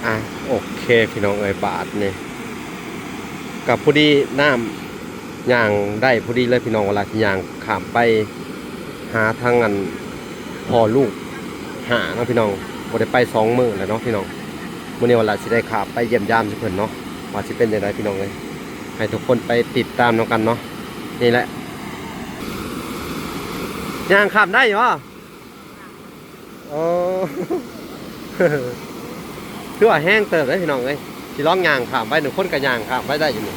ອ່ະ ໂອເຄພີ່ນ້ອງເອີຍ ບາດນີ້ກະພໍດີນ້ຳຍ່າງໄດ້ພໍດີເລີຍພີ່ນ້ອງ ວ່າລະຊິຍ່າງຂ້າມໄປຫາທາງອັນພໍ່ລູກຫ້າເນາະພີ່ນ້ອງ ບໍ່ໄດ້ໄປສອງມື້ແລ້ວເນາະພີ່ນ້ອງ. ມື້ນີ້ວ່າລະຊິໄດ້ຂ້າມໄປຢ້ຽມຢາມຊິເພິ່ນເນາະ ວ່າຊິເປັນຈັ່ງໃດພີ່ນ້ອງເອີຍ ໃຫ້ທຸກຄົນໄປຕິດຕາມນຳກັນເນາະ. ນີ້ແຫຼະ ຍ່າງຂ້າມໄດ້ບໍ່? ອໍ ຖືວ່າແຮງເຕີບເດ້ພີ່ນ້ອງເອີຍ ຊິລອງຍ່າງຂ້າມໄປ ໜຶ່ງຄົນກໍຍ່າງຂ້າມໄປໄດ້ຢູ່ນີ້.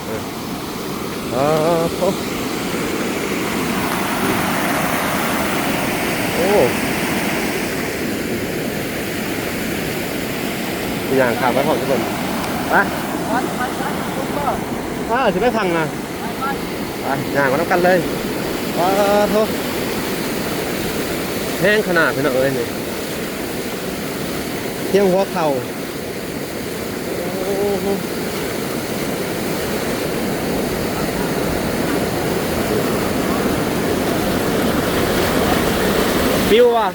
ເອີ ເອີ ໂອ້ ໂອ້ ຍ່າງຂ້າມໄປພ້ອມທຸກຄົນ ໄປ ໄປ ໄປ ໄປ ອ່າ ຊິໄປທາງນະ ໄປ ໄປ ໄປ ຍ່າງໄປນຳກັນເລີຍ. ປາໂທ ແຮງຂະໜາດພີ່ນ້ອງເອີຍ ນີ້ຮຽງຫົວເຂົ່າ ໂອ້ໂຫ ປິວວ່ະ.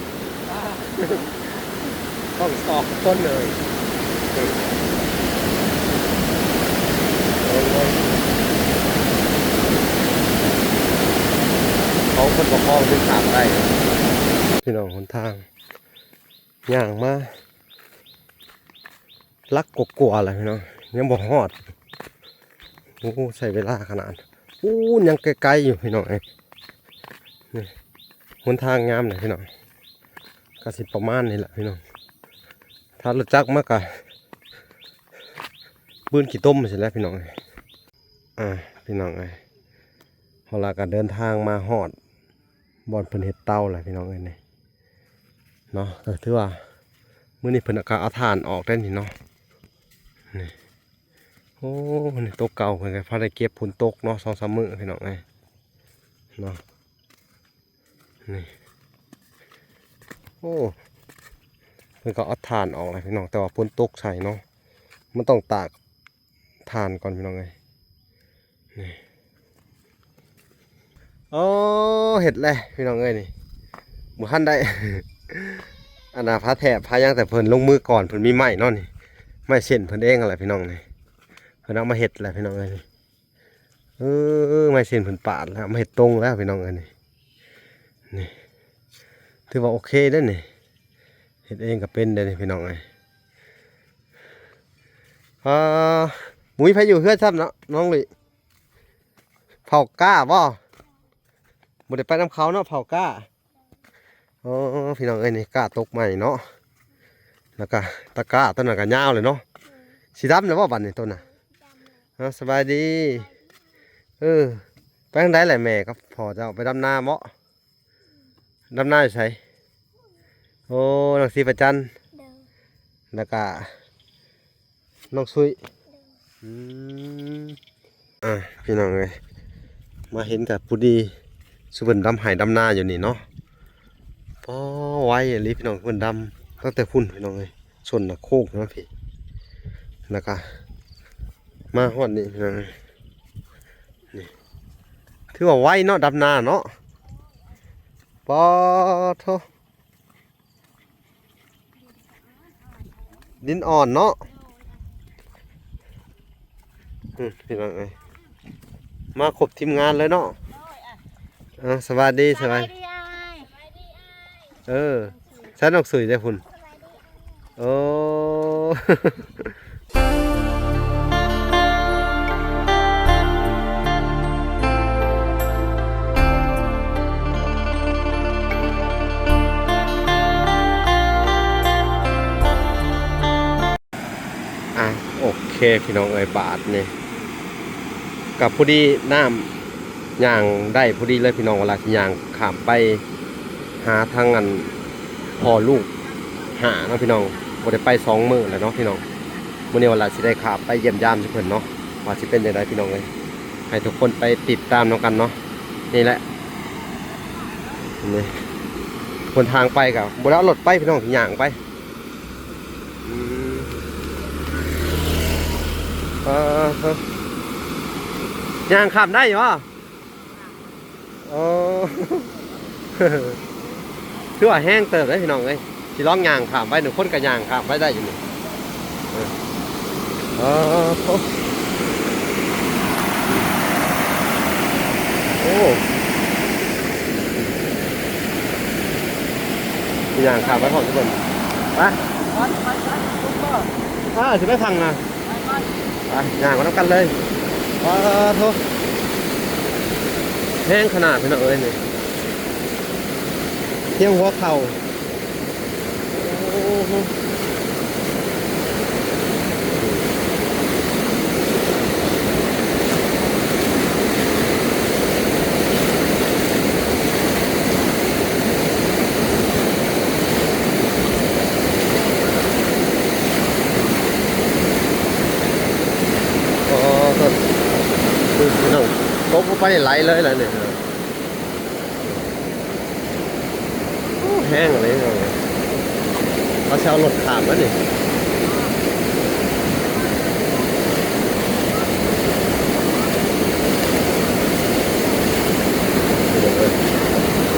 ຕ້ອງສອກຄົນເລີຍ ຂອງຄົນປະຄອງເປັນຂາມໄດ້ ພີ່ນ້ອງ. ຫົນທາງຍ່າງມາຫຼັກກວ່າໆແລ້ວພີ່ນ້ອງ ຍັງບໍ່ຮອດ. ໂອ້ ໃຊ້ເວລາຂະໜາດ ໂອ້ ຍັງໄກໆຢູ່ພີ່ນ້ອງເອີຍ ນີ້ ຫົນທາງຍາມນີ້ພີ່ນ້ອງ ກໍຊິປະມານນີ້ແຫຼະພີ່ນ້ອງ. ຖ້າລົດຈັກມາກໍບືນຂີ້ຕົມຊີ້ແຫຼະພີ່ນ້ອງເອີຍ. ອ່າ ພີ່ນ້ອງເອີຍ ເຮົາລະກໍເດີນທາງມາຮອດບ່ອນເພິ່ນເຮັດເຕົາແລ້ວພີ່ນ້ອງເອີຍ ນີ້ເນາະ. ກໍຖືວ່າມື້ນີ້ເພິ່ນກໍເອົາຖ່ານອອກໄດ້ນີ້ເນາະ ນີ້. ໂອ້ ນີ້ໂຕະເກົ່າເພິ່ນກໍພໍໄດ້ເກັບ ຝົນຕົກເນາະ ສອງສາມມື້ພີ່ນ້ອງເອີຍເນາະ ນີ້. ໂອ້ ເພິ່ນກໍເອົາຖ່ານອອກແລ້ວພີ່ນ້ອງ ແຕ່ວ່າຝົນຕົກໃສ່ເນາະ ມັນຕ້ອງຕາກຖ່ານກ່ອນພີ່ນ້ອງເອີຍ ນີ້. ໂອ້ ເຮັດແລ້ວພີ່ນ້ອງເອີຍ ນີ້ ບໍ່ທັນໄດ້ ອັນນ່າ ພາແຖບພາຫຍັງ ແຕ່ເພິ່ນລົງມືກ່ອນ ເພິ່ນມີໄມ້ເນາະ ນີ້ ໄມ້ເສັ້ນເພິ່ນເອງຫັ້ນແຫຼະພີ່ນ້ອງ ນີ້ ເພິ່ນເອົາມາເຮັດແລ້ວພີ່ນ້ອງເອີຍ ນີ້. ເອີ ໄມ້ເສັ້ນເພິ່ນປາດແລ້ວ ເອົາມາເຮັດຕົງແລ້ວພີ່ນ້ອງເອີຍ ນີ້ ນີ້ ຖືວ່າໂອເຄເດ້ນີ້ ເຮັດເອງກໍເປັນເດ້ນີ້ພີ່ນ້ອງເອີຍ. ອ່າ ບໍ່ມີໃຜຢູ່ເຮືອນຊ້ຳເນາະ ນ້ອງລຸ້ຍ. ເຜົາກ້າບໍ່? ບໍ່ໄດ້ໄປນຳເຂົາເນາະ ເຜົາກ້າ. ໂອ້ ພີ່ນ້ອງເອີຍ ນີ້ກ້າຕົກໃໝ່ເນາະ ແລ້ວກະຕະກ້າຕົ້ນນັ້ນກະຍາວເລີຍເນາະ. ຊິດຳແລ້ວບໍ່ບັດນີ້ຕົ້ນນະ? ເອົ້າ ສະບາຍດີ. ເອີ ໄປທາງໃດແຫຼະແມ່ກັບພໍ່ເຈົ້າ? ໄປດຳນາບໍ່? ດຳນາຢູ່ໃສ? ໂອ້ ນາງສີປະຈັນ ໂດຍ ແລ້ວກະນ້ອງຊຸຍ ໂດຍ ອືມ. ອ່າ ພີ່ນ້ອງເອີຍ ມາເຫັນກໍພໍດີ ຊຸເພິ່ນດຳໄຮ່ດຳນາຢູ່ນີ້ເນາະ. ປໍ ໄວອີ່ຫຼີພີ່ນ້ອງ ເພິ່ນດຳຕັ້ງແຕ່ພຸ້ນພີ່ນ້ອງເອີຍ. ຊົນນະໂຄກເນາະພີ່ ແລ້ວກະມາຮອດນີ້ພີ່ນ້ອງເອີຍ. ນີ້ ຖືວ່າໄວເນາະ ດຳນາເນາະ. ປາໂທ ດິນອ່ອນເນາະ. ອືມ ພີ່ນ້ອງເອີຍ ມາຄົບທີມງານເລີຍເນາະ. ໂດຍ ອ່ະ ເອີ ສະບາຍດີ ສະບາຍ ສະບາຍດີອ້າຍ. ເອີ ໃສ່ນ້ອງສຸຍເດ້ພຸ້ນ. ໂອ້ ອ່ະ ໂອເຄ ພີ່ນ້ອງເອີຍ ບາດນີ້ກໍພໍດີນ້ຳຍ່າງໄດ້ພໍດີເລີຍ ພີ່ນ້ອງ. ວ່າລະຊິຍ່າງຂ້າມໄປຫາທາງອັນພໍ່ລູກຫ້າເນາະ ພີ່ນ້ອງ ບໍ່ໄດ້ໄປສອງມື້ແລ້ວເນາະ ພີ່ນ້ອງ. ມື້ນີ້ວ່າລະຊິໄດ້ຂ້າມໄປຢ້ຽມຢາມຊິເພິ່ນເນາະ ວ່າຊິເປັນຈັ່ງໃດ ພີ່ນ້ອງເອີຍ ໃຫ້ທຸກຄົນໄປຕິດຕາມນຳກັນເນາະ. ນີ້ແຫຼະ ນີ້ ຫົນທາງໄປກໍບໍ່ໄດ້ເອົາລົດໄປ ພີ່ນ້ອງ ຍ່າງໄປ. ອືມ ອ່າ ຍ່າງຂ້າມໄດ້ບໍ່? ໂອ້ ຖືວ່າແຮງເຕີບເດ້ ພີ່ນ້ອງເອີຍ ຊິລອງຍ່າງຂ້າມໄປ ໜຶ່ງຄົນກໍຍ່າງຂ້າມໄປໄດ້ຢູ່ນີ້. ອ່າ ໂອ້ ຍ່າງຂ້າມໄປພ້ອມທຸກຄົນ ໄປ ໄປ ໄປ ໄປ ໄປ ອ່າ ຊິໄປພັງນະ ໄປ ໄປ ໄປ ຍ່າງມານຳກັນເລີຍ ປາໂທ ແຮງຂະໜາດ ພີ່ນ້ອງເອີຍ ນີ້ ຮຽງຫົວເຂົ່າ. ອໍ ໂອ້ ຕົກລົງໄປໄຫຼເລີຍລະນີ້. ໂອ້ ແຮງອີ່ຫຼີ ເຂົາຊິເອົາລົດຂ້າມມານີ້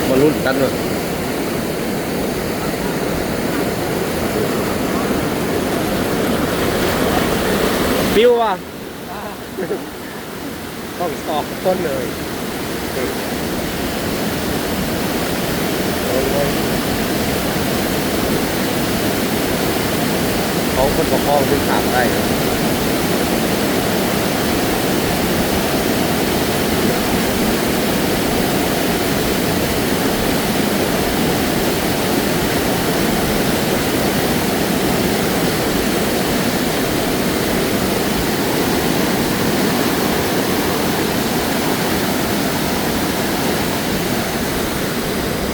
ມາລຸ້ນກັນເນາະ ປິວວ່າ. ຕ້ອງສອບຄົນເລີຍ ຂອງຄົນປະຄອງເພິ່ນຂ້າມໄດ້.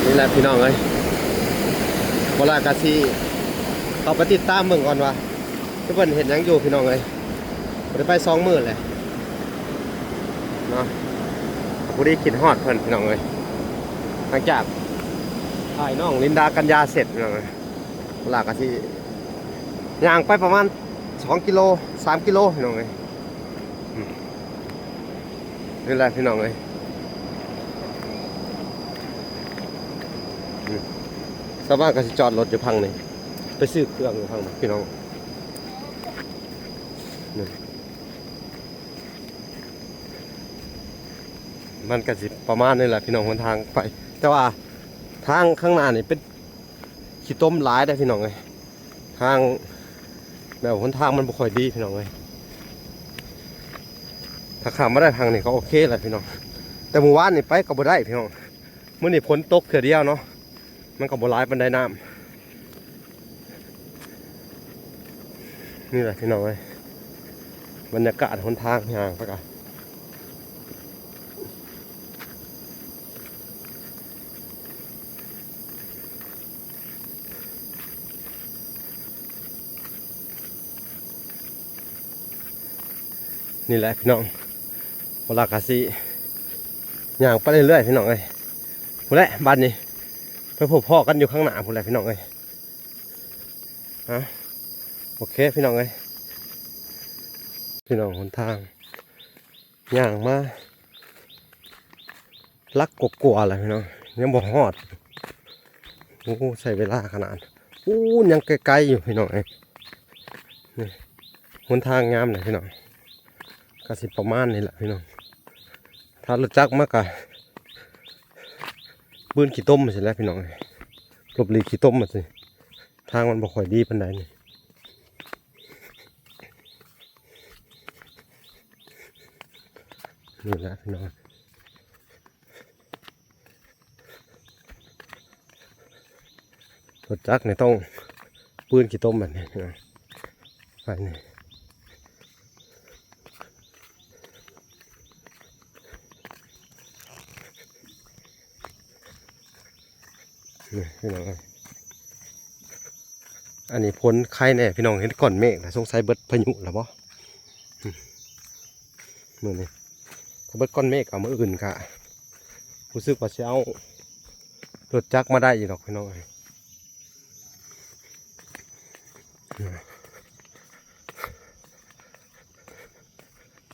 ນີ້ແຫຼະພີ່ນ້ອງເອີຍ ບໍ່ຫຼາຍກະຊິເຂົ້າໄປຕິດຕາມເບິ່ງກ່ອນວ່າ ຄືເພິ່ນເຮັດຫຍັງຢູ່ພີ່ນ້ອງເອີຍ ບໍ່ໄດ້ໄປສອງມື້ແຫຼະເນາະ ພໍດີຄິດຮອດເພິ່ນພີ່ນ້ອງເອີຍ ຫຼັງຈາກຖ່າຍນ້ອງລິນດາກັນຍາເສັດພີ່ນ້ອງເອີຍ ລາກະຊິຍ່າງໄປປະມານສອງກິໂລ ສາມກິໂລພີ່ນ້ອງເອີຍ ອືມ ນີ້ແຫຼະພີ່ນ້ອງເອີຍ ອືມ ຊາວບ້ານກະຊິຈອດລົດຢູ່ພັງນີ້ ໄປຊື້ເຄື່ອງຢູ່ພັງນີ້ພີ່ນ້ອງ. ມັນກະຊິປະມານນີ້ແຫຼະພີ່ນ້ອງ ຫົນທາງໄປ ແຕ່ວ່າທາງຂ້າງໜ້ານີ້ເປັນຂີ້ຕົມຫຼາຍເດ້ພີ່ນ້ອງເອີຍ ທາງແບບຫົນທາງມັນບໍ່ຄ່ອຍດີພີ່ນ້ອງເອີຍ ຖ້າຂ້າມມາໄດ້ທາງນີ້ກະໂອເຄແຫຼະພີ່ນ້ອງ ແຕ່ມື້ວານນີ້ໄປກະບໍ່ໄດ້ພີ່ນ້ອງ ມື້ນີ້ຝົນຕົກເທື່ອດຽວເນາະ ມັນກະບໍ່ຫຼາຍປານໃດນ້ຳ ນີ້ແຫຼະພີ່ນ້ອງເອີຍ ບັນຍາກາດຫົນທາງຍ່າງໄປກະ ນີ້ແຫຼະພີ່ນ້ອງ ເວລາກະຊິຍ່າງໄປເລື້ອຍໆ ພີ່ນ້ອງເອີຍ ພຸ້ນແຫຼະ ບາດນີ້ໄປພົບພໍ້ກັນຢູ່ຂ້າງໜ້າພຸ້ນແຫຼະພີ່ນ້ອງເອີຍ. ອ່ະ ໂອເຄພີ່ນ້ອງເອີຍ ພີ່ນ້ອງ ຫົນທາງຍ່າງມາຫຼັກກວ່າໆແລ້ວພີ່ນ້ອງ ຍັງບໍ່ຮອດ ໂອ້ ໃຊ້ເວລາຂະໜາດ ໂອ້ ຍັງໄກໆຢູ່ພີ່ນ້ອງເອີຍ ນີ້ ຫົນທາງຍາມນີ້ພີ່ນ້ອງ ກະຊິປະມານນີ້ແຫຼະພີ່ນ້ອງ ຖ້າລົດຈັກມາກະ ບືນຂີ້ຕົມຊີ້ແຫຼະພີ່ນ້ອງເອີຍ ຫຼົບຫຼີກຂີ້ຕົມຊີ້ ທາງມັນບໍ່ຄ່ອຍດີປານໃດນີ້ ນີ້ແຫຼະພີ່ນ້ອງ ລົດຈັກນີ້ຕ້ອງບືນຂີ້ຕົມແບບນີ້ພີ່ນ້ອງ ໄປນີ້ ນີ້ພີ່ນ້ອງເອີຍ ອັນນີ້ຝົນໄຄແນ່ພີ່ນ້ອງ ເຫັນກ້ອນເມກລະ ສົງໄສເບິດພາຍຸລະບໍ ອືມ ມື້ນີ້ ຖ້າເບິດກ້ອນເມກເອົາມື້ອື່ນກະ ຮູ້ສຶກວ່າຊິເອົາລົດຈັກມາໄດ້ຢູ່ດອກພີ່ນ້ອງເອີຍ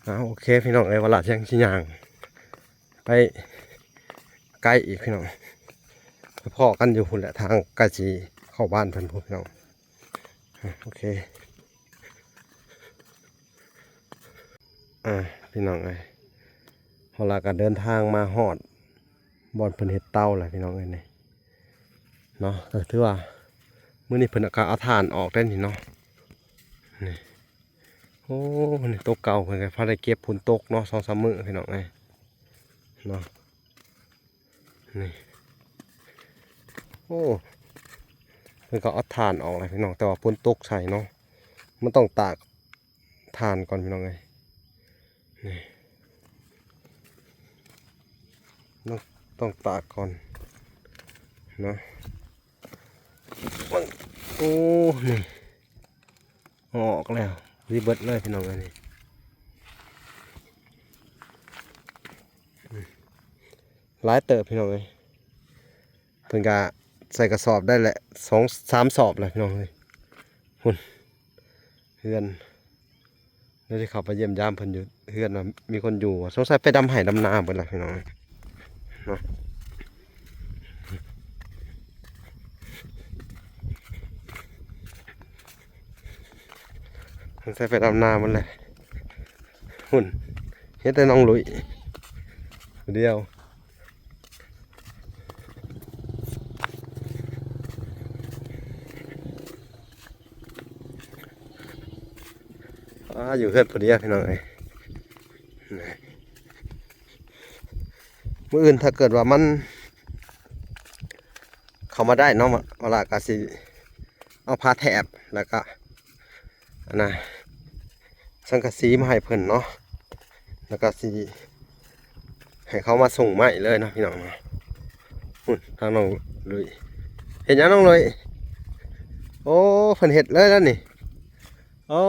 ອ່າ ໂອເຄພີ່ນ້ອງເອີຍ ວາລະຍັງຊິຍ່າງໄປໄກອີກພີ່ນ້ອງ ໄປພໍ້ກັນຢູ່ພຸ້ນແຫຼະ ທາງໃກ້ຊິເຂົ້າບ້ານເພິ່ນພຸ້ນພີ່ນ້ອງ ອ່າ ໂອເຄ. ອ່າ ພີ່ນ້ອງເອີຍ ເຮົາລະກະເດີນທາງມາຮອດບ່ອນເພິ່ນເຮັດເຕົາແລ້ວ ພີ່ນ້ອງເອີຍ ນີ້ເນາະ. ກະຖືວ່າມື້ນີ້ເພິ່ນກະເອົາຖ່ານອອກໄດ້ນີ້ເນາະ ນີ້. ໂອ້ ນີ້ໂຕເກົ່າເພິ່ນກະພໍໄດ້ເກັບ ຝົນຕົກເນາະ ສອງສາມມື້ ພີ່ນ້ອງເອີຍ ເນາະ ນີ້. ໂອ້ ເພິ່ນກະເອົາຖ່ານອອກແລ້ວ ພີ່ນ້ອງ ແຕ່ວ່າຝົນຕົກໃສ່ເນາະ ມັນຕ້ອງຕາກຖ່ານກ່ອນ ພີ່ນ້ອງເອີຍ ນີ້ ຕ້ອງ ຕ້ອງຕາກກ່ອນເນາະ. ເບິ່ງ ໂອ້ ນີ້ ອອກແລ້ວ ນີ້ເບິດເລີຍ ພີ່ນ້ອງເອີຍ ນີ້ ອືມ ຫຼາຍເຕີບ ພີ່ນ້ອງເອີຍ. ເພິ່ນກະໃສ່ກະສອບໄດ້ແຫຼະ ສອງສາມສອບແລ້ວ ພີ່ນ້ອງເອີຍ. ພຸ້ນ ເຮືອນ ດຽວຊິເຂົ້າໄປຢ້ຽມຢາມເພິ່ນຢູ່ເຮືອນວ່າມີຄົນຢູ່ບໍ່. ສົງໄສໄປດຳໄຮ່ດຳນາເບິດລະ ພີ່ນ້ອງເນາະ ສົງໄສໄປດຳນາເບິດແຫຼະ. ພຸ້ນ ເຫັນແຕ່ນ້ອງລຸ້ຍຜູ້ດຽວ. ອ່າ ຢູ່ເຮືອນຜູ້ດຽວ ພີ່ນ້ອງເອີຍ. ມື້ອື່ນຖ້າເກີດວ່າມັນເຂົ້າມາໄດ້ເນາະ ວາລາກະຊິເອົາຜ້າແຖບ ແລ້ວກະ ອັນນະ ສັງກະສີມາໃຫ້ເພິ່ນເນາະ ແລ້ວກະຊິໃຫ້ເຂົາມາສົ່ງໄມ້ເລີຍເນາະ ພີ່ນ້ອງເນາະ. ພຸ້ນ ທາງນ້ອງລຸ້ຍ ເຮັດຫຍັງນ້ອງລຸ້ຍ? ໂອ້ ເພິ່ນເຮັດເລີຍແລ້ວນີ້. ໂອ້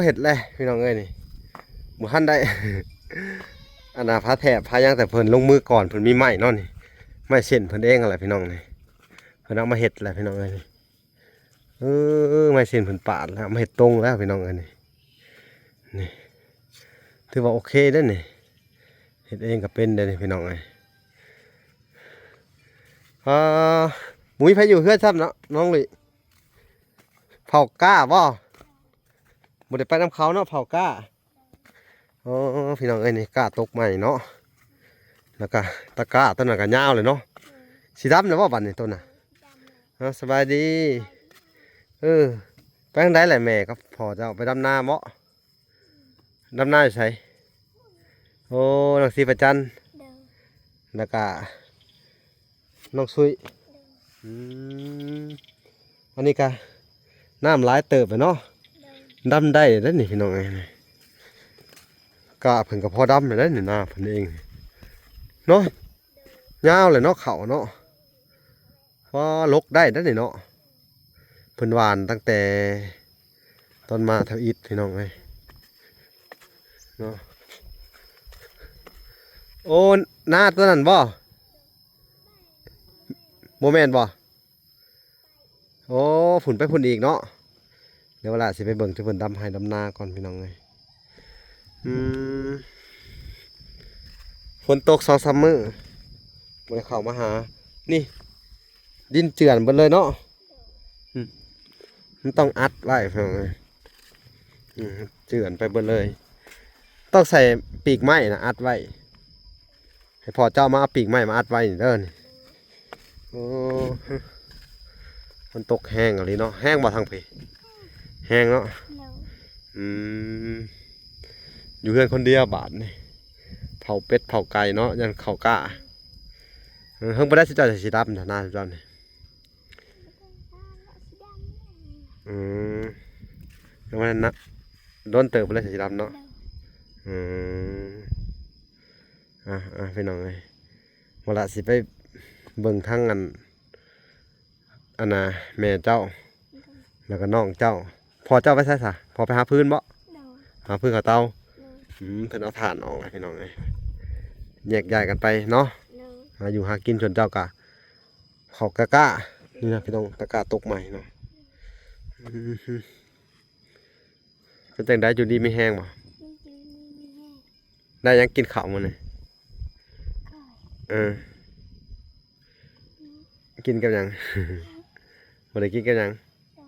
ເຮັດແລ້ວ ພີ່ນ້ອງເອີຍ ນີ້ ບໍ່ທັນໄດ້ ອັນນະ ຜ້າແຖບຜ້າຫຍັງ ແຕ່ເພິ່ນລົງມືກ່ອນ ເພິ່ນມີໄມ້ເນາະ ນີ້ ໄມ້ເສັ້ນເພິ່ນເອງຫັ້ນແຫຼະ ພີ່ນ້ອງ ນີ້ ເພິ່ນເອົາມາເຮັດແລ້ວ ພີ່ນ້ອງເອີຍ ນີ້. ເອີ ໄມ້ເສັ້ນເພິ່ນປາດແລ້ວ ມາເຮັດຕົງແລ້ວ ພີ່ນ້ອງເອີຍ ນີ້ ນີ້ ຖືວ່າໂອເຄເດ້ນີ້ ເຮັດເອງກະເປັນເດ້ນີ້ ພີ່ນ້ອງເອີຍ. ອ່າ ບໍ່ມີໃຜຢູ່ເຮືອນຊ້ຳເນາະ ນ້ອງລຸ້ຍ ເຜົາກ້າບໍ່? ບໍ່ໄດ້ໄປນຳເຂົາເນາະ ເຜົາກ້າ. ອໍ ພີ່ນ້ອງເອີຍ ນີ້ກ້າຕົກໃໝ່ເນາະ ແລ້ວກະຕະກ້າຕົ້ນນັ້ນກະຍາວເລີຍເນາະ. ສີດຳແລ້ວບໍ່ບັດນີ້ຕົ້ນນະ? ອໍ ສະບາຍດີ. ເອີ ໄປທາງໃດແຫຼະ ແມ່ກັບພໍ່ເຈົ້າໄປດຳນາບໍ່? ດຳນາຢູ່ໃສ? ໂອ້ ນາງສີປະຈັນ ໂດຍ ແລ້ວກະ ນ້ອງຊຸຍ ອືມ ອັນນີ້ກະນ້ຳຫຼາຍເຕີບແລ້ວເນາະ ດຳໄດ້ເດ້ນີ້ ພີ່ນ້ອງເອີຍ. ກະເພິ່ນກະພໍດຳແລ້ວເດ້ນີ້ ນາເພິ່ນເອງເນາະ ຍາວແລ້ວເນາະ ເຂົ້າເນາະ. ພໍຫຼົກໄດ້ເດ້ນີ້ເນາະ ເພິ່ນຫວ່ານຕັ້ງແຕ່ຕອນມາທຳອິດ ພີ່ນ້ອງເອີຍ ເນາະ. ໂອ້ ນາຕົວນັ້ນບໍ່? ບໍ່ແມ່ນບໍ່? ໂອ້ ພຸ້ນໄປພຸ້ນອີກເນາະ. ດຽວວາລາຊິໄປເບິ່ງທີ່ເພິ່ນດຳໄຮ່ດຳນາກ່ອນ ພີ່ນ້ອງເອີຍ. ອືມ ຝົນຕົກສອງສາມມື້ ບໍ່ໄດ້ເຂົ້າມາຫາ. ນີ້ ດິນເຈື່ອນເບິດເລີຍເນາະ. ອືມ ມັນຕ້ອງອັດໄວ້ ພີ່ນ້ອງເອີຍ. ອືມ ເຈື່ອນໄປເບິດເລີຍ. ຕ້ອງໃສ່ປີກໄມ້ນະ ອັດໄວ້. ໃຫ້ພໍ່ເຈົ້າມາເອົາປີກໄມ້ມາອັດໄວ້ນີ້ເດີນີ້. ໂອ້ ມັນຕົກແຮງອີ່ຫຼີເນາະ. ແຮງບໍ່ທາງພີ້? ແຮງເນາະ. ໂດຍ ອືມ ຢູ່ເຮືອນຄົນດຽວບາດນີ້ ເຜົາເປັດເຜົາໄກ່ເນາະ ຢ້ານເຂົາກ້າ. ເອີ ເຫິງປານໃດ ເຈົ້າຊິດຳນະ ນາເຈົ້ານີ້? ອືມ ຍັງບໍ່ທັນນະ ດົນເຕີບພຸ້ນແຫຼະຊິດຳເນາະ. ໂດຍ ອືມ ອ່ະ ອ່ະ ພີ່ນ້ອງເອີຍ ວ່າລະຊິໄປເບິ່ງທາງອັນ ອັນນ່າ ແມ່ເຈົ້າ ແລ້ວກໍນ້ອງເຈົ້າ. ພໍ່ເຈົ້າໄປໃສຊະ? ພໍ່ໄປຫາຟືນບໍ? ໂດຍ ຫາຟືນເຂົ້າເຕົາ. ໂດຍ ອືມ ເພິ່ນເອົາຖ່ານອອກແລ້ວ ພີ່ນ້ອງເອີຍ ແຍກຍ້າຍກັນໄປເນາະ. ໂດຍ ຫາຢູ່ຫາກິນ ສ່ວນເຈົ້າກໍ ເຂົ້າກະກ້າ ນີ້ນະ ພີ່ນ້ອງ ຕະກ້າຕົກໃໝ່ເນາະ. ອືມ ເປັນຈັ່ງໃດ ຢູ່ດີມີແຮງບໍ່? ຢູ່ດີມີແຮງ. ໄດ້ຫຍັງກິນເຂົ້າມື້ນີ້? ກ້ອຍ. ເອີ ກິນກັບຫຍັງ? ບໍ່ໄດ້ກິນກັບຫຍັງ? ໂດຍ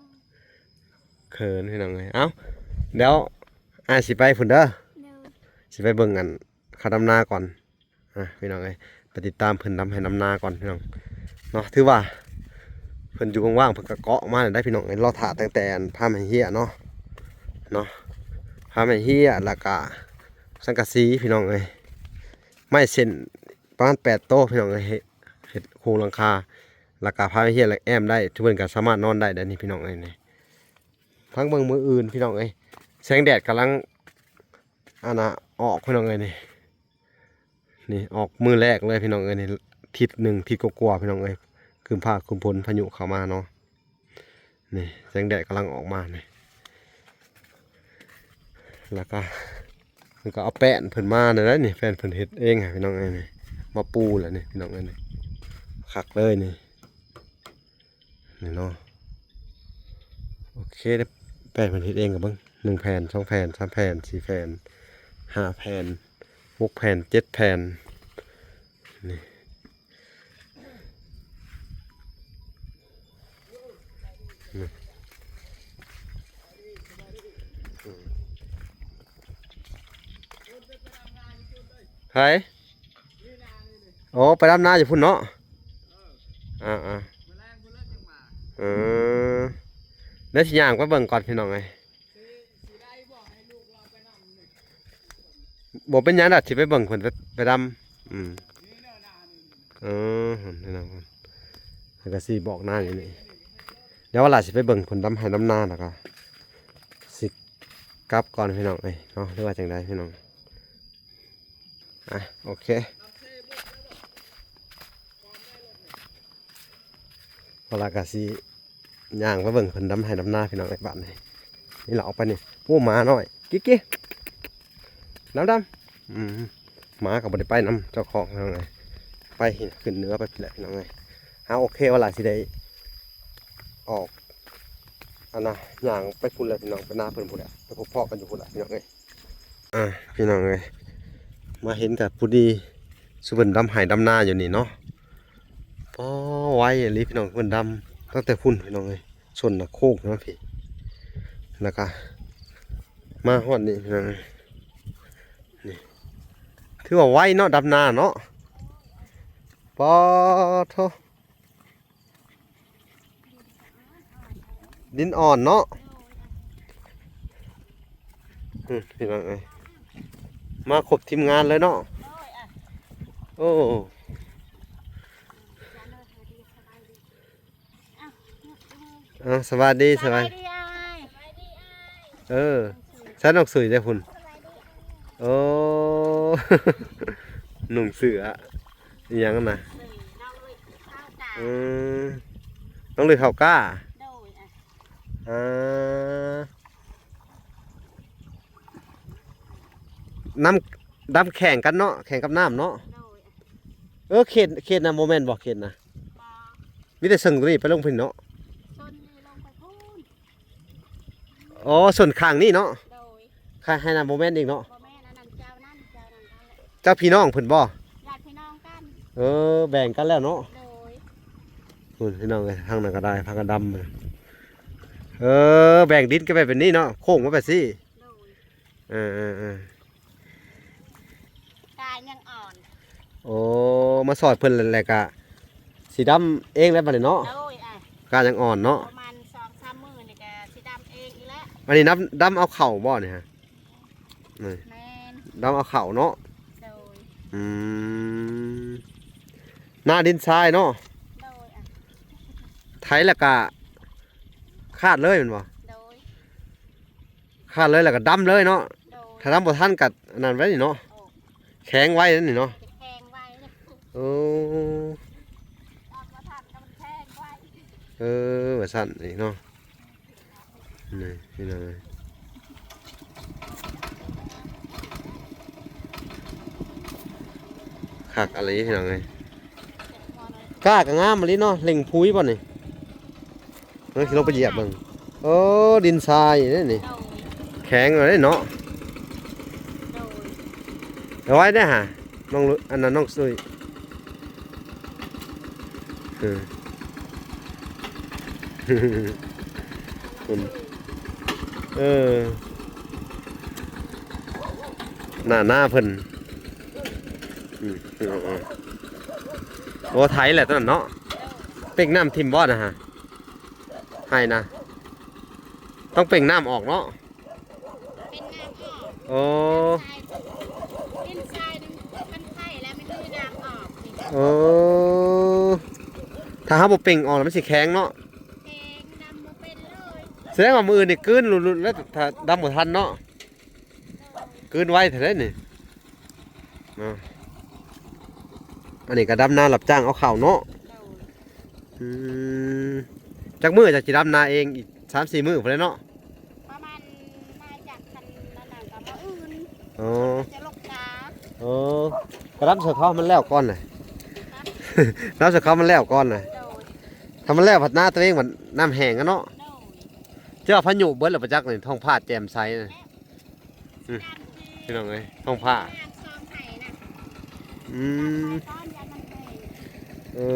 ເຂີນ ພີ່ນ້ອງເອີຍ. ເອົ້າ ດຽວອ້າຍຊິໄປພຸ້ນເດີ. ໂດຍ ຊິໄປເບິ່ງອັນ ເຂົາດຳນາກ່ອນ ອ່ະ ພີ່ນ້ອງເອີຍ ໄປຕິດຕາມເພິ່ນດຳໄຮ່ດຳນາກ່ອນ ພີ່ນ້ອງເນາະ. ຖືວ່າເພິ່ນຢູ່ວ່າງໆ ເພິ່ນກໍເກາະມາແລ້ວໄດ໋ ພີ່ນ້ອງເອີຍ. ລໍຖ້າຕັ້ງແຕ່ອັນ ພາມໄຮເຮຍເນາະ ເນາະ ພາມໄຮເຮຍ ແລ້ວກະສັງກະສີ ພີ່ນ້ອງເອີຍ. ໄມ້ເສັ້ນປະມານແປດໂຕ ພີ່ນ້ອງເອີຍ ເຮັດ ເຮັດໂຄງຫຼັງຄາ ແລ້ວກະພາມໄຮເຮຍ ແລ້ວແອ້ມໄດ້ ທຸກຄົນກໍສາມາດນອນໄດ້ເດ້ນີ້ ພີ່ນ້ອງເອີຍ. ນີ້ທາງເບິ່ງມື້ອື່ນ ພີ່ນ້ອງເອີຍ ແສງແດດກຳລັງ ອັນນ່າ ອອກ ພີ່ນ້ອງເອີຍ. ນີ້ ນີ້ອອກມື້ແລກເລີຍ ພີ່ນ້ອງເອີຍ. ນີ້ທິດໜຶ່ງ ທິດກວ່າໆ ພີ່ນ້ອງເອີຍ ຄຶ້ມຟ້າຄຶ້ມຝົນ ພາຍຸເຂົ້າມາເນາະ. ນີ້ແສງແດດກຳລັງອອກມານີ້ ແລ້ວກໍ ເພິ່ນກໍເອົາແປ້ນເພິ່ນມາແນວໃດນີ້ ແປ້ນເພິ່ນເຮັດເອງ ພີ່ນ້ອງເອີຍ. ນີ້ມາປູແລ້ວນີ້ ພີ່ນ້ອງເອີຍ ນີ້ຄັກເລີຍນີ້ ນີ້ເນາະ. ໂອເຄເດ້ ແປ້ນເພິ່ນເຮັດເອງ ກໍເບິ່ງ ໜຶ່ງແຜ່ນ ສອງແຜ່ນ ສາມແຜ່ນ ສີ່ແຜ່ນ ຫ້າແຜ່ນ ຫົກແຜ່ນ ເຈັດແຜ່ນ ນີ້ ນີ້ ໃຜ? ໂອ້ ໄປດຳນາຢູ່ພຸ້ນເນາະ. ອ່າໆ ເອີ ດຽວຊິຍ່າງໄປເບິ່ງກ່ອນ ພີ່ນ້ອງເອີຍ. ບໍ່ເປັນຫຍັງດອກ ຊິໄປເບິ່ງເພິ່ນໄປ ໄປດຳ. ອືມ ເອີ ເພິ່ນ ເພິ່ນກໍຊິບອກນາຢູ່ນີ້. ດຽວວ່າຫຼາຊິໄປເບິ່ງເພິ່ນດຳໄຮ່ດຳນາ ແລ້ວກໍຊິກັບກ່ອນ ພີ່ນ້ອງເອີຍເນາະ ຫຼືວ່າຈັ່ງໃດ ພີ່ນ້ອງ. ອ່ະ ໂອເຄ ເວລາກໍຊິ ຍ່າງໄປເບິ່ງເພິ່ນດຳໄຮ່ດຳນາ ພີ່ນ້ອງເອີຍ. ບາດນີ້ ນີ້ລະ ອອກໄປນີ້ ໂອ້ ໝານ້ອຍ ກິ້ໆ ດຳໆ. ອືມ ໝາກໍບໍ່ໄດ້ໄປນຳເຈົ້າຂອງ ພີ່ນ້ອງເອີຍ ໄປຂຶ້ນເໜືອໄປພຸ້ນແຫຼະ ພີ່ນ້ອງເອີຍ. ເອົາ ໂອເຄ ວ່າລະຊິໄດ້ອອກ ອັນນ່າ ຍ່າງໄປພຸ້ນແຫຼະ ພີ່ນ້ອງ ໄປນາເພິ່ນພຸ້ນແຫຼະ ໄປພົບພໍ້ກັນຢູ່ພຸ້ນແຫຼະ ພີ່ນ້ອງເອີຍ. ອ່າ ພີ່ນ້ອງເອີຍ ມາເຫັນກໍພໍດີ ຊຸມເພິ່ນດຳໄຮ່ດຳນາຢູ່ນີ້ເນາະ. ປໍ ໄວອີ່ຫຼີ ພີ່ນ້ອງ ເພິ່ນດຳຕັ້ງແຕ່ພຸ້ນ ພີ່ນ້ອງເອີຍ. ຊົນນະໂຄກເນາະພີ່ ແລ້ວກະມາຮອດນີ້ ພີ່ນ້ອງເອີຍ. ນີ້ ຖືວ່າໄວເນາະ ດຳນາເນາະ. ປາໂທ ດິນອ່ອນເນາະ. ອືມ ພີ່ນ້ອງເອີຍ ມາຄົບທີມງານເລີຍເນາະ. ໂອ້ ເອົາ ສະບາຍດີ ສະບາຍ ສະບາຍດີອ້າຍ. ເອີ ໃສ່ນ້ອງສຸຍເດ້ພຸ້ນ. ໂອ້ ນຸ່ງເສື້ອອີ່ຫຍັງນະ. ເອີ ນ້ອງລຸຍເຂົ້າກ້າ. ອືມ ນ້ອງລຸຍເຂົ້າກ້າ. ໂດຍ ອ່າ ນ້ຳ ນ້ຳແຂ່ງກັນເນາະ ແຂ່ງກັບນ້ຳເນາະ. ໂດຍ ເອີ ເຂດ ເຂດນະ ບໍ່ແມ່ນບໍ່ ເຂດນະ? ບໍ່ ມີແຕ່ເຊິ່ງໂຕນີ້ໄປລົງພຸ້ນເນາະ. ຊົນນີ້ລົງໄປພຸ້ນ. ອໍ ຊົນຂ້າງນີ້ເນາະ. ໂດຍ ຂ້າງໃຫ້ນະ ບໍ່ແມ່ນອີກເນາະ. ບໍ່ແມ່ນ ອັນນັ້ນເຈົ້ານັ້ນ ເຈົ້ານັ້ນ ເຈົ້າພີ່ນ້ອງເພິ່ນບໍ່? ຍາດພີ່ນ້ອງກັນ. ເອີ ແບ່ງກັນແລ້ວເນາະ. ໂດຍ ພຸ້ນ ພີ່ນ້ອງເອີຍ ທາງນັ້ນກໍໄດ້ ພາກັນດຳ. ເອີ ແບ່ງດິນກັນໄປແບບນີ້ເນາະ ໂຄ້ງມາແບບຊີ້. ໂດຍ ເອີໆໆ ກ້າຍັງອ່ອນ. ໂອ້ ມາຊ່ອຍເພິ່ນແລ້ວກະຊິດຳເອງແລ້ວບັດນີ້ເນາະ. ໂດຍ ອ່ະ ກ້າຍັງອ່ອນເນາະ. ປະມານສອງສາມມື້ນີ້ກະຊິດຳເອງອີກແລ້ວ. ອັນນີ້ດຳ ດຳເອົາເຂົ້າບໍ່ນີ້ຮະ? ນີ້ ແມ່ນ ດຳເອົາເຂົ້າເນາະ. ໂດຍ ອືມ ໜ້າດິນຊາຍເນາະ. ໂດຍ ອ່ະ ໄຖແລ້ວກະຄາດເລີຍແມ່ນບໍ່? ໂດຍ ຄາດເລີຍແລ້ວກໍດຳເລີຍເນາະ. ໂດຍ ຖ້າດຳບໍ່ທັນກໍອັນນັ້ນໄວ້ນີ້ເນາະ. ໂອ້ ແຂງໄວ້ນັ້ນນີ້ເນາະ. ແຂງໄວ້. ໂອ້ ດຳບໍ່ທັນກໍມັນແຂງໄວ້. ເອີ ວ່າຊັ້ນອີກເນາະ. ນີ້ພີ່ນ້ອງເອີຍ ຄັກອີ່ຫຼີພີ່ນ້ອງເອີຍ. ກ້າກໍງາມອີ່ຫຼີເນາະ ເລັ່ງຜຸຍບໍ່ນີ້? ເອີ ຊິລົງໄປຢຽບເບິ່ງ. ໂອ້ ດິນຊາຍເດ້ນີ້. ໂດຍ ແຂງເລີຍເນາະ. ໂດຍ ເອົາໄວ້ເດ້ຫາ ນ້ອງລຸ ອັນນັ້ນນ້ອງສຸຍ. ເອີ ເອີ ເອີ. ໜ້ານາເພິ່ນ. ອືມ ໂອ້ ໄຖແຫຼະຕົວນັ້ນເນາະ. ເປັກນ້ຳຖິ້ມບໍ່ນະຮະ? ໄຮ່ນະ ຕ້ອງເປັ່ງນ້ຳອອກເນາະ. ເປັ່ງນ້ຳອອກ. ໂອ້ ດິນຊາຍ ດິນຊາຍນີ້ມັນໄຂ່ແລ້ວ ມັນມີນ້ຳອອກ. ໂອ້ ຖ້າເຮົາບໍ່ເປັ່ງອອກແລ້ວມັນຊິແຂງເນາະ. ແຂງ ດຳບໍ່ເປັນເລີຍ. ສະແດງວ່າມື້ອື່ນນີ້ກືນຫຼຸດໆ ແລ້ວ ຖ້າດຳບໍ່ທັນເນາະ. ກືນໄວແທ້ໃດນີ້ເນາະ. ອັນນີ້ກໍດຳນາຮັບຈ້າງເອົາເຂົ້າເນາະ. ໂດຍ. ອືມ ຈັກມື້ຈະຊິດຳນາເອງ? ອີກສາມສີ່ມື້ພຸ້ນແຫຼະເນາະ. ປະມານ ມາຈາກຄັນນັ້ນນະ ກໍມື້ອື່ນ. ອໍ ຈະລົກກາ. ອໍ ກໍດຳຊ່ວຍເຂົາໃຫ້ມັນແລ້ວກ່ອນນະ. ດຳຊ່ວຍເຂົາມັນແລ້ວກ່ອນນະ. ໂດຍ. ຖ້າມັນແລ້ວພັດນາຕົວເອງບັດນ້ຳແຫ້ງອະເນາະ. ໂດຍ. ເຈົ້າພາຍຸເບິດແລ້ວປະຈັກນີ້ ທ້ອງຟ້າແຈ່ມໃສນະ. ອືມ ພີ່ນ້ອງເອີຍ ທ້ອງຟ້າ. ອືມ ເອີ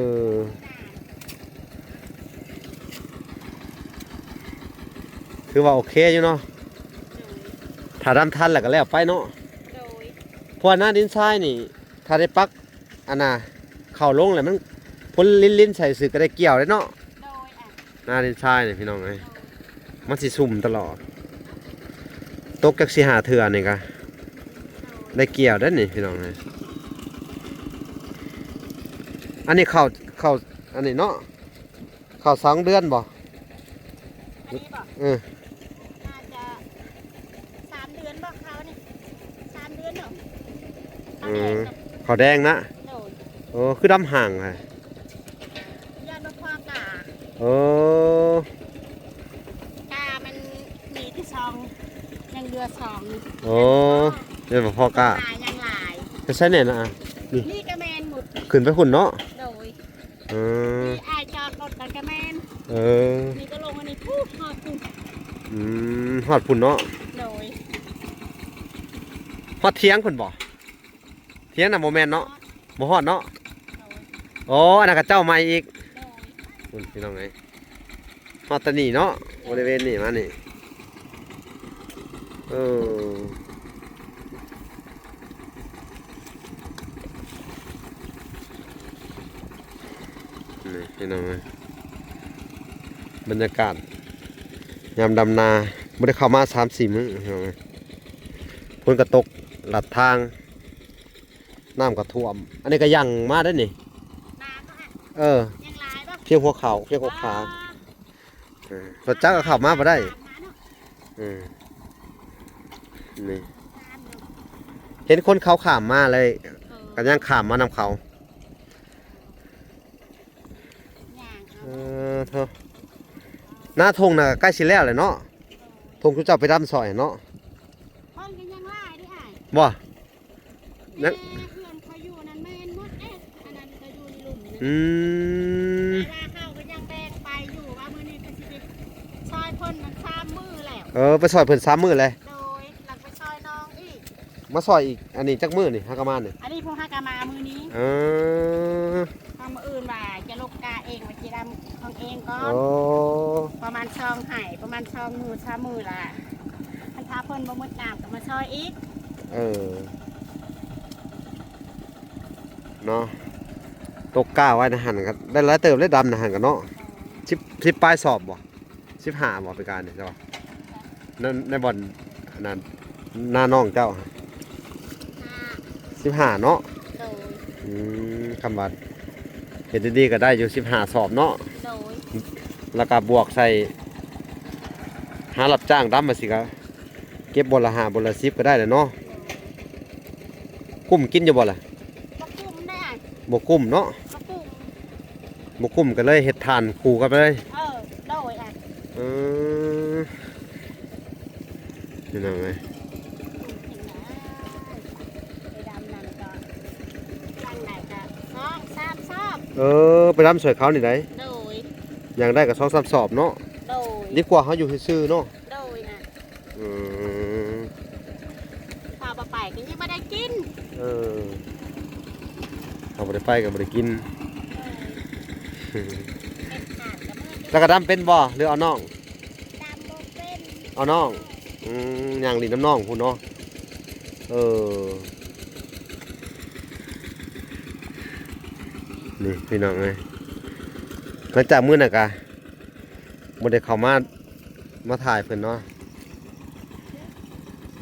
ຖືວ່າໂອເຄຢູ່ເນາະ. ໂດຍ. ຖ້າດຳທັນແລ້ວກໍແລ້ວໄປເນາະ. ໂດຍ. ເພາະວ່ານາດິນຊາຍນີ້ ຖ້າໄດ້ປັກ ອັນນ່າ ເຂົ້າລົງແລ້ວມັນ ຝົນລິນໆໃສ່ຊື່ກໍໄດ້ກ່ຽວເດ້ເນາະ. ໂດຍ. ນາດິນຊາຍນີ້ພີ່ນ້ອງເອີຍ ມັນຊິຊຸ່ມຕະຫຼອດ. ຕົກຈັກສີ່ຫ້າເທື່ອນີ້ກະໄດ້ກ່ຽວເດ້ນີ້ພີ່ນ້ອງເອີຍ. ອັນນີ້ເຂົ້າ ເຂົ້າ ອັນນີ້ເນາະ ເຂົ້າສອງເດືອນບໍ່? ອັນນີ້ບໍ່? ເອີ ໜ້າຈະສາມເດືອນບໍ່ ເຂົ້ານີ້ ສາມເດືອນເນາະ. ເອີ ເຂົ້າແດງນະ. ໂດຍ. ໂອ້ ຄືດຳຫ່າງແທ້. ຢ້ານບໍ່ພໍກາ. ເອີ ກາມັນມີແຕ່ສອງ ຍັງເຫຼືອສອງ. ໂອ້ ຍັງບໍ່ພໍກາ ຍັງຫຼາຍ. ໄປໃສແດ່ນະ? ນີ້ ນີ້ກໍແມ່ນໝົດ ຂຶ້ນໄປພຸ້ນເນາະ. ໂດຍ. ເອີ ນີ້ອ້າຍຈອດລົດນັ້ນກໍແມ່ນ. ເອີ ນີ້ກໍລົງອັນນີ້ ພຸ້ນ ຮອດພຸ້ນ. ອືມ ຮອດພຸ້ນເນາະ. ໂດຍ. ຮອດຖຽງພຸ້ນບໍ່? ຖຽງນະບໍ່ແມ່ນເນາະ. ຮອດ. ບໍ່ຮອດເນາະ. ໂດຍ. ໂອ້ ອັນນັ້ນກໍເຈົ້າໃໝ່ອີກ. ໂດຍ. ພຸ້ນພີ່ນ້ອງເອີຍ ຮອດຕານີ້ເນາະ ບໍລິເວນນີ້ມານີ້. ເອີ ນີ້ພີ່ນ້ອງເອີຍ ບັນຍາກາດຍາມດຳນາ ບໍ່ໄດ້ເຂົ້າມາສາມສີ່ມື້ພີ່ນ້ອງເອີຍ. ຝົນກໍຕົກລັດທາງ ນ້ຳກໍຖ້ວມ. ອັນນີ້ກໍຍັງມາໄດ້ນີ້. ເອີ ຍັງຫຼາຍບໍ່? ພຽງຫົວເຂົ່າ ພຽງຫົວຂາ. ອໍ ເອີ ລົດຈັກກໍເຂົ້າມາບໍ່ໄດ້. ເອີ ນີ້ ເຫັນຄົນເຂົາຂ້າມມາເລີຍ. ເອີ ກໍຍັງຂ້າມມານຳເຂົາ. ເອີ ໂທ້ ນາທົ່ງນະໃກ້ຊິແລ້ວແຫຼະເນາະ. ທົ່ງທີ່ເຈົ້າໄປດຳຊ່ອຍເນາະ. ຄົນກໍຍັງຫຼາຍເດ້ອ້າຍ. ບໍ່? ແມ່ ເຮືອນເຂົາຢູ່ນັ້ນແມ່ນໝົດເດ້ ອັນນັ້ນກໍຢູ່ໃນລຸ່ມນັ້ນ. ອືມ ແຕ່ວ່າເຮົາກໍຍັງແບ່ງໄປຢູ່ ວ່າມື້ນີ້ກໍຊິໄປຊ່ອຍເພິ່ນນັ້ນສາມມື້ແລ້ວ. ເອີ ໄປຊ່ອຍເພິ່ນສາມມື້ແລ້ວ. ໂດຍ. ຫຼັງໄປຊ່ອຍນ້ອງອີກ ມາຊ່ອຍອີກ. ອັນນີ້ຈັກມື້ນີ້ ຫາກະມານີ້? ອັນນີ້ພວກຫາກະມາມື້ນີ້. ເອີ ເຮົາມື້ອື່ນວ່າຈະລົກກາເອງ ວ່າຊິດຳຂອງເອງກ່ອນ. ໂອ້ ປະມານສອງໄຮ່ ປະມານສອງມື້ ສາມມື້ລະ ຄັນຖ້າເພິ່ນບໍ່ໝົດນ້ຳກໍມາຊ່ອຍອີກ. ເອີ ເນາະ ຕົກກ້າໄວ້ໃນຫັ້ນກໍໄດ້ຫຼາຍເຕີບເດ້ ດຳໃນຫັ້ນກໍເນາະ. ສິບ ສິບປາຍສອບບໍ່? ສິບຫ້າບໍ່? ປີກາຍນີ້ໃຊ່ບໍ່? ໃນ ໃນບ່ອນອັນນັ້ນ ນານ້ອງເຈົ້າ ສິບຫ້າເນາະ. ໂດຍ. ອືມ ຄຳວ່າເຮັດດີໆກໍໄດ້ຢູ່ສິບຫ້າສອບເນາະ. ໂດຍ. ແລ້ວກໍບວກໃສ່ຫາຮັບຈ້າງດຳ ວ່າຊິກະເກັບບ່ອນລະຫ້າ ບ່ອນລະສິບກໍໄດ້ແຫຼະເນາະ. ກຸ້ມກິນຢູ່ບໍ່ລະ? ບໍ່ກຸ້ມເດ້. ບໍ່ກຸ້ມເນາະ. ບໍ່ກຸ້ມ. ບໍ່ກຸ້ມກໍເລີຍເຮັດຖ່ານຄູ່ກັນໄປເລີຍ. ເອີ ໂດຍ. ເອີ ພີ່ນ້ອງເອີຍ ໄປດຳນັ້ນກໍ ຢ່າງໃດກໍສອງສາມສອບ. ເອີ ໄປດຳຊ່ວຍເຂົານີ້ໃດ໋. ໂດຍ. ຢ່າງໃດກໍສອງສາມສອບເນາະ. ໂດຍ. ດີກວ່າເຮົາຢູ່ຊື່ໆເນາະ. ໂດຍ. ອືມ ຖ້າບໍ່ໄປກໍຍັງບໍ່ໄດ້ກິນ. ເອີ ຖ້າບໍ່ໄດ້ໄປກໍບໍ່ໄດ້ກິນ. ເອີ ເຮັດທານກັບມື້ ແລ້ວກໍດຳເປັນບໍ່ ຫຼືເອົານ້ອງ? ດຳບໍ່ເປັນ. ເອົານ້ອງ. ອືມ ຍ່າງຫຼິ້ນນຳນ້ອງພຸ້ນເນາະ. ເ ເອີ ນີ້ພີ່ນ້ອງເອີຍ ຫຼັງຈາກມື້ນັ້ນກະບໍ່ໄດ້ເຂົ້າມາ ມາຖ່າຍເພິ່ນເນາະ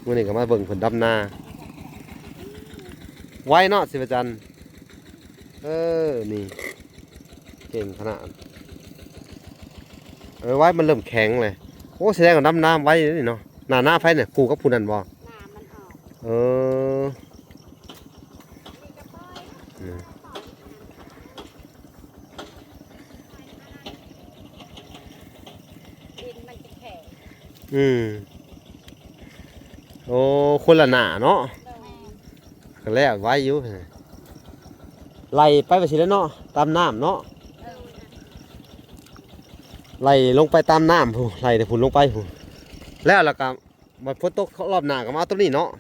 ມື້ນີ້ກໍມາເບິ່ງເພິ່ນດຳນາ ໄວເນາະ ສິປະຈັນ ເອີ ນີ້ ເກັ່ງຂະໜາດ ເອີ ໄວ ມັນເລີ່ມແຂງແລ້ວ ໂອ້ ສະແດງວ່າດຳນ້ຳໄວເດ້ນີ້ເນາະ ໜ້ານາໃຜນີ້ ຄູ່ກັບຜູ້ນັ້ນບໍ່? ໜ້າມັນອອກ ເອີ ອືມ ດິນມັນຈະແຂງ ອືມ ໂອ້ ຄົນລະໜ້າເນາະ ໂດຍ ແມ່ນ ກໍແລ້ວໄວຢູ່ ໄລ່ໄປວ່າຊີ້ແຫຼະເນາະ ຕາມນ້ຳເນາະ ເອີ ໄລ່ລົງໄປຕາມນ້ຳພຸ້ນ ໄລ່ແຕ່ພຸ້ນລົງໄປພຸ້ນ ແລ້ວ ແລ້ວກໍ ບັດຝົນຕົກຮອບໜ້າກໍມາເອົາຕົວນີ້ເນາະ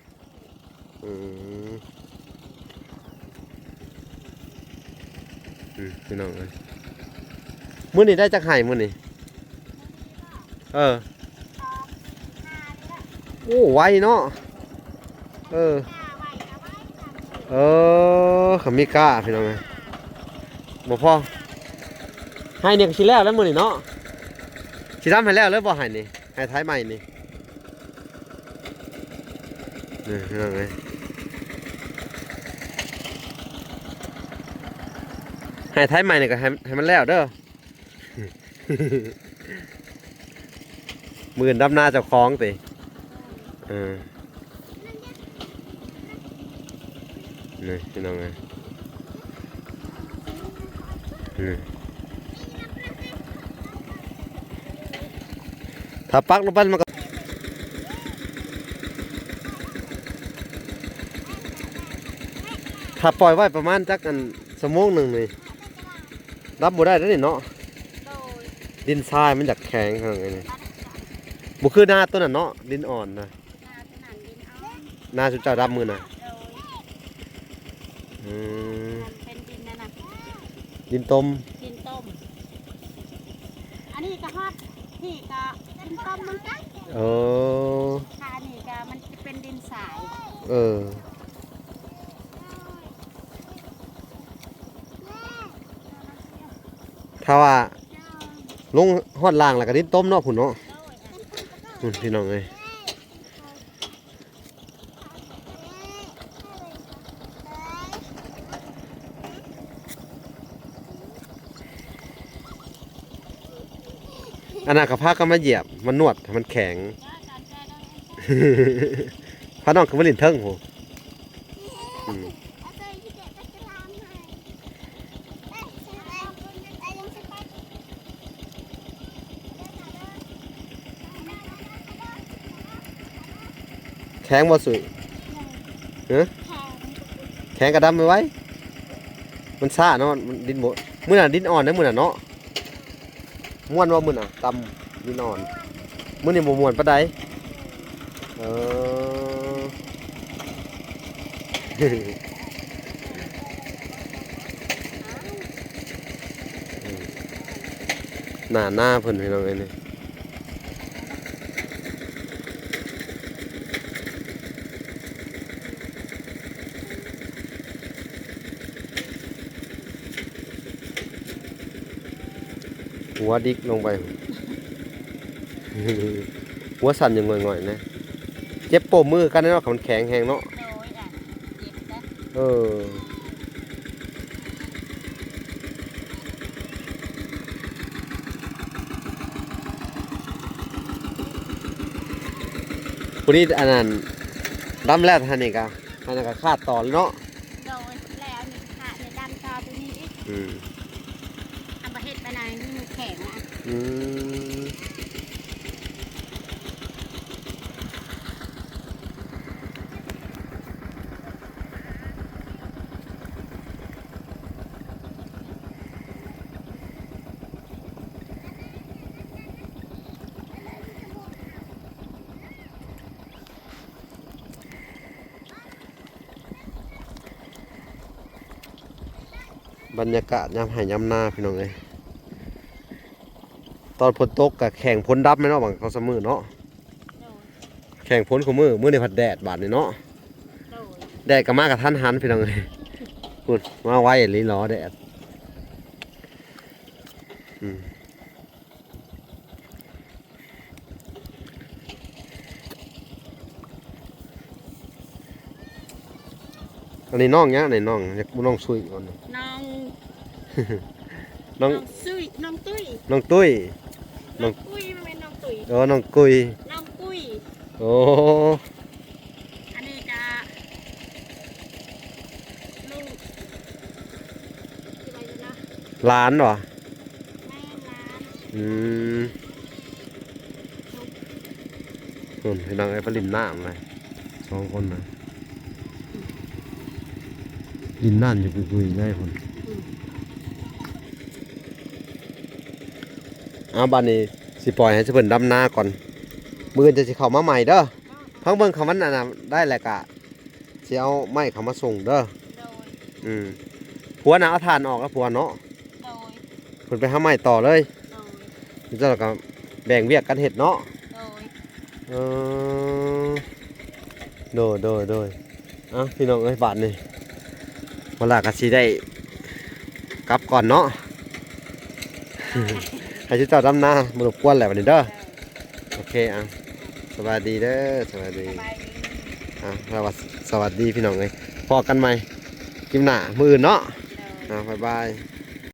ອືມ ອືມ ພີ່ນ້ອງເອີຍ ມື້ນີ້ໄດ້ຈັກໄຮ່ມື້ນີ້? ເອີ ໂອ້ ໄວເນາະ ເອີ ເອີ ກໍມີກ້າພີ່ນ້ອງເອີຍ ບໍ່ພໍ ໄຮ່ນີ້ກໍຊິແລ້ວແລ້ວມື້ນີ້ເນາະ ຊິດຳໃຫ້ແລ້ວເລີຍບໍ່ໄຮ່ນີ້? ໄຮ່ໄຖໃໝ່ນີ້ ນີ້ພີ່ນ້ອງເອີຍ ໄຮ່ໄຖໃໝ່ນີ້ກໍໃຫ້ ໃຫ້ມັນແລ້ວເດີ ມື້ອື່ນດຳນາເຈົ້າຂອງຕິ ເອີ ນີ້ພີ່ນ້ອງເອີຍ ນີ້ ຖ້າປັກລົງໄປມັນກໍ ຖ້າປ່ອຍໄວ້ປະມານຈັກອັນ ຊົ່ວໂມງໜຶ່ງນີ້ ດັບບໍ່ໄດ້ເດ້ນີ້ເນາະ ໂດຍ ດິນຊາຍມັນຢາກແຂງເຮົານີ້ ບໍ່ຄືນາຕົວນັ້ນເນາະ ດິນອ່ອນນະ ນາຕົວນັ້ນດິນອ່ອນ ນາຊຸມເຈົ້າດັບມື້ນະ ໂດຍ ອືມ ມັນເປັນດິນນັ້ນນະ ດິນຕົມ ດິນຕົມ ອັນນີ້ກໍຮອດ ທີ່ກໍດິນຕົມເໝືອນກັນ ເອີ ຖ້າອັນນີ້ກໍມັນຈະເປັນດິນຊາຍ ເອີ ຖ້າວ່າລົງຮອດລ່າງແລ້ວກໍດິນຕົມເນາະ ພຸ້ນເນາະ ພຸ້ນພີ່ນ້ອງເອີຍ ອັນນັ້ນກໍພາກັນມາຢຽບມານວດໃຫ້ມັນແຂງ ພານ້ອງຂຶ້ນມາຫຼິ້ນເທິງພຸ້ນ ອືມ ແຂງບໍ່ສຸຍ? ຮະ? ແຂງກໍດຳໄວໆ ມັນຊ້າເນາະ ມັນດິນບໍ່ ມື້ນັ້ນດິນອ່ອນເດ້ມື້ນັ້ນເນາະ ມ່ວນບໍ່ມື້ນັ້ນ ຕຳດິນອ່ອນ ມື້ນີ້ບໍ່ມ່ວນປານໃດ ເອີ ໜ້ານາເພິ່ນພີ່ນ້ອງເອີຍນີ້ ຫົວດິກລົງໄປ ຫົວສັ່ນຢູ່ງ່ອຍໆ ນະ ເຈັບໂປ້ມມືກັນເນາະ ຄັນມັນແຂງແຮງເນາະ ໂດຍ ອ່ະ ເຈັບເດ້ ເອີ ຜູ້ນີ້ອັນນັ້ນ ດຳແລ້ວຫັ້ນນີ້ກະ ອັນນັ້ນກະຄາດຕໍ່ເນາະ ໂດຍ ແລ້ວອັນນີ້ຄາດນີ້ດຳຕໍ່ຕົວນີ້ອີກ ອືມ ອັນບໍ່ເຮັດປານນັ້ນ ມັນແຂງອະ ອືມ ບັນຍາກາດຍາມໄຮ່ຍາມນາພີ່ນ້ອງເອີຍ ຕອນຝົນຕົກກະແຂງຝົນດຳແມ່ນເນາະ ບາງສອງສາມມື້ເນາະ ໂດຍ ແຂງຝົນຄູ່ມື້ ມື້ນີ້ພັດແດດບາດນີ້ເນາະ ແດດກໍມາກະທັນຫັນພີ່ນ້ອງເອີຍ ພຸ້ນ ມາໄວອີ່ຫຼີຫຼໍແດດ ອືມ ອັນນີ້ນ້ອງຫຍັງ? ອັນນີ້ນ້ອງ ຢາກ ນ້ອງຊຸຍກ່ອນ ນ້ອງ ນ້ອງ ນ້ອງຊຸຍ ນ້ອງຕຸ້ຍ ນ້ອງຕຸ້ຍ ນ້ອງ ນ້ອງກຸຍ ບໍ່ແມ່ນນ້ອງຕຸ້ຍ ເອີ ນ້ອງກຸຍ ນ້ອງກຸຍ ໂອ້ ອັນນີ້ກະລູກ ຫຼານຫວາ? ແມ່ນຫຼານ ອືມ ພຸ້ນພີ່ນ້ອງເອີຍ ໄປຫຼິ້ນນ້ຳເລີຍ ສອງຄົນນະ ຫຼິ້ນນ້ຳຢູ່ກຸຍໆ ໄດ້ພຸ້ນ ອືມ ເອົາ ບາດນີ້ຊິປ່ອຍໃຫ້ເພິ່ນດຳນາກ່ອນ ມື້ອື່ນຈະຊິເຂົ້າມາໃໝ່ເດີ ເອີ ເບິ່ງຄັນມັນອັນນັ້ນໄດ້ແລ້ວກະ ຊິເອົາໄມ້ເຂົ້າມາສົ່ງເດີ ໂດຍ ອືມ ຜົວນະເອົາຖ່ານອອກແລ້ວ ຜົວເນາະ ໂດຍ ເພິ່ນໄປຫາໄມ້ຕໍ່ເລີຍ ໂດຍ ເຈົ້າກໍແບ່ງວຽກກັນເຮັດເນາະ ໂດຍ ເອີ ໂດຍ ໂດຍ ໂດຍ ເອົ້າ ພີ່ນ້ອງເອີຍ ບາດນີ້ ເວລາກໍຊິໄດ້ກັບກ່ອນເນາະ ໃຫ້ເຈົ້າດຳນາ ບໍ່ລົບກວນແຫຼະບາດນີ້ເດີ ໂອເຄ ອ່ະ ສະບາຍດີເດີ ສະບາຍດີ ສະບາຍດີ ອ່ະ ສະຫວັດ ສະຫວັດດີພີ່ນ້ອງເອີຍ ພໍ້ກັນໃໝ່ຄລິບໜ້າ ມື້ອື່ນເນາະ ໂດຍ ອ່ະ ບາຍບາຍ.